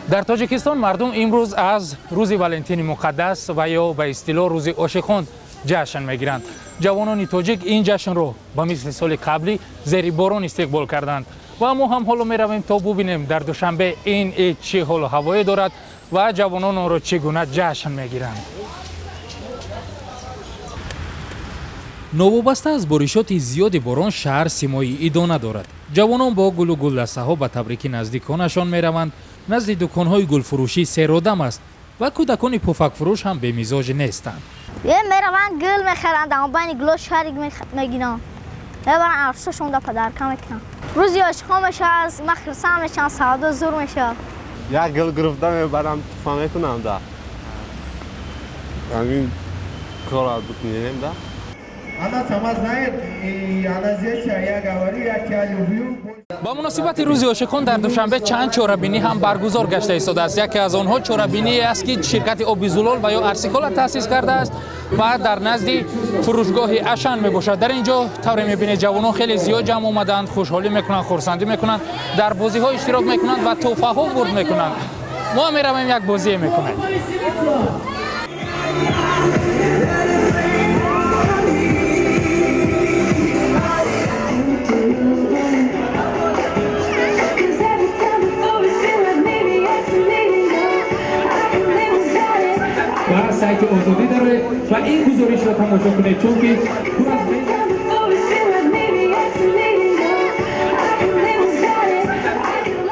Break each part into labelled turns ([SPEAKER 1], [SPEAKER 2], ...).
[SPEAKER 1] Дар Тоҷикистон мардум имрӯз аз рӯзи Валентини муқаддас ва ё ба истилоҳ рӯзи ошиқон ҷашн мегиранд. Ҷавонони тоҷик ин ҷашнро ба мисли соли қаблӣ зери борон истиқбол карданд ва мо ҳам ҳоло меравем, то бубинем, дар Душанбе ин ид чӣ ҳолу ҳавое дорад ва ҷавонон онро чӣ гуна ҷашн мегиранд. Новобаста аз боришоти зиёди борон, шаҳр симои идона дорад. Ҷавонон бо гулу гулдастаҳо ба табрики наздиконашон мераванд. Назди дуконҳои гулфурӯшӣ серодам аст ва кӯдакони пуфакфурӯш ҳам бемизоҷ нестанд.
[SPEAKER 2] Мераванд, гул мехаранд, байни гуло шарик мегиранд, мебаранд, арсошонда подарка мекунанд. Рӯзи ошиқон мешавад, ман хирсанд мешавам, савдо зур мешавад.
[SPEAKER 3] Як гул гирифта мебарам, туфа мекунам да, ҳамин кора бикунем да.
[SPEAKER 4] Она сама знает, и она здесь, я говорю, я тебя люблю.
[SPEAKER 1] Ба муносибати рӯзи ошиқон дар Душанбе чанд чорабинӣ ҳам баргузор гашта истодааст. Яке аз онҳо чорабиние аст, ки ширкати оби зулол ва ё Арсикола таъсис кардааст ва дар назди фурӯшгоҳи Ашан мебошад. Дар ин ҷо, тавре мебинед, ҷавонон хеле зиёд ҷамъ омаданд, хушҳолӣ мекунанд, хурсандӣ мекунанд, дар бозиҳо иштирок мекунанд ва тӯҳфаҳо бурд мекунанд. Мо меравем, як бозие мекунем. Ба сайти Озодӣ дароед ва ин гузоришро тамошо кунед, чунки пур аз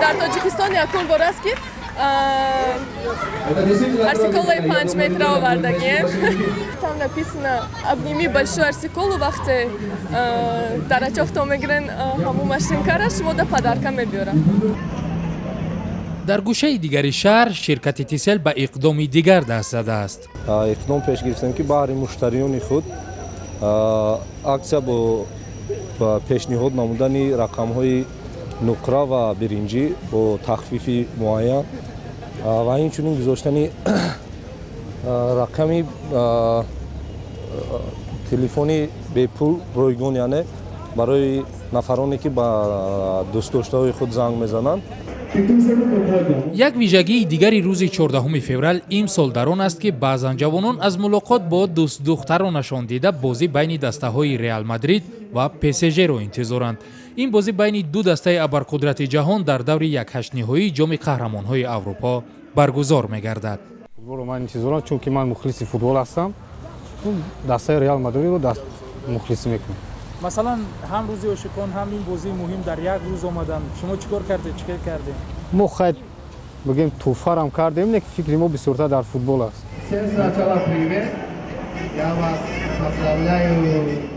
[SPEAKER 5] Дар Тоҷикистон якум бор аст, ки Арсиколаи 5 метра овардагем. Там написано: «Обними большую Арсиколу». Вақте дарачофто мегирен, ҳамун машинкара шумо да подарка мебиёрам.
[SPEAKER 1] Дар гӯшаи дигари шаҳр ширкати Тисел ба иқдоми дигар даст задааст.
[SPEAKER 6] Иқдом пеш гирифтем, ки баҳри муштариёни худ аксия бо пешниҳод намудани рақамҳои нуқра ва биринҷӣ бо тахфифи муайян ва инчунин гузоштани рақами телефони бепул, ройгон, яъне барои нафароне, ки ба дӯстдоштаҳои худ занг мезананд.
[SPEAKER 1] Як вижагии дигари рӯзи 14 феврал имсол дар он аст, ки баъзан ҷавонон аз мулоқот бо дӯстдухтаронашон дида бозӣ байни дастаҳои Реал Мадрид ва ПСЖ-ро интизоранд. Ин бозӣ байни ду дастаи абарқудрати ҷаҳон дар даври якҳаштниҳоии Ҷоми қаҳрамонҳои Аврупо баргузор мегардад.
[SPEAKER 7] Футболро ман интизорам, чунки ман мухлиси футбол ҳастам. Дастаи Реал Мадридро мухлисӣ мекунам.
[SPEAKER 1] Масалан, ҳам рӯзи ошиқон, ҳам ин бозии муҳим дар як рӯз омаданд. Шумо чӣ кор кардед, чӣ кор кардед?
[SPEAKER 7] Мо, хайр, бигем, тӯҳфарам кардем, не, фикри мо бисёртар дар футбол аст.
[SPEAKER 4] Всем сначала привет. Я вас поздравляю.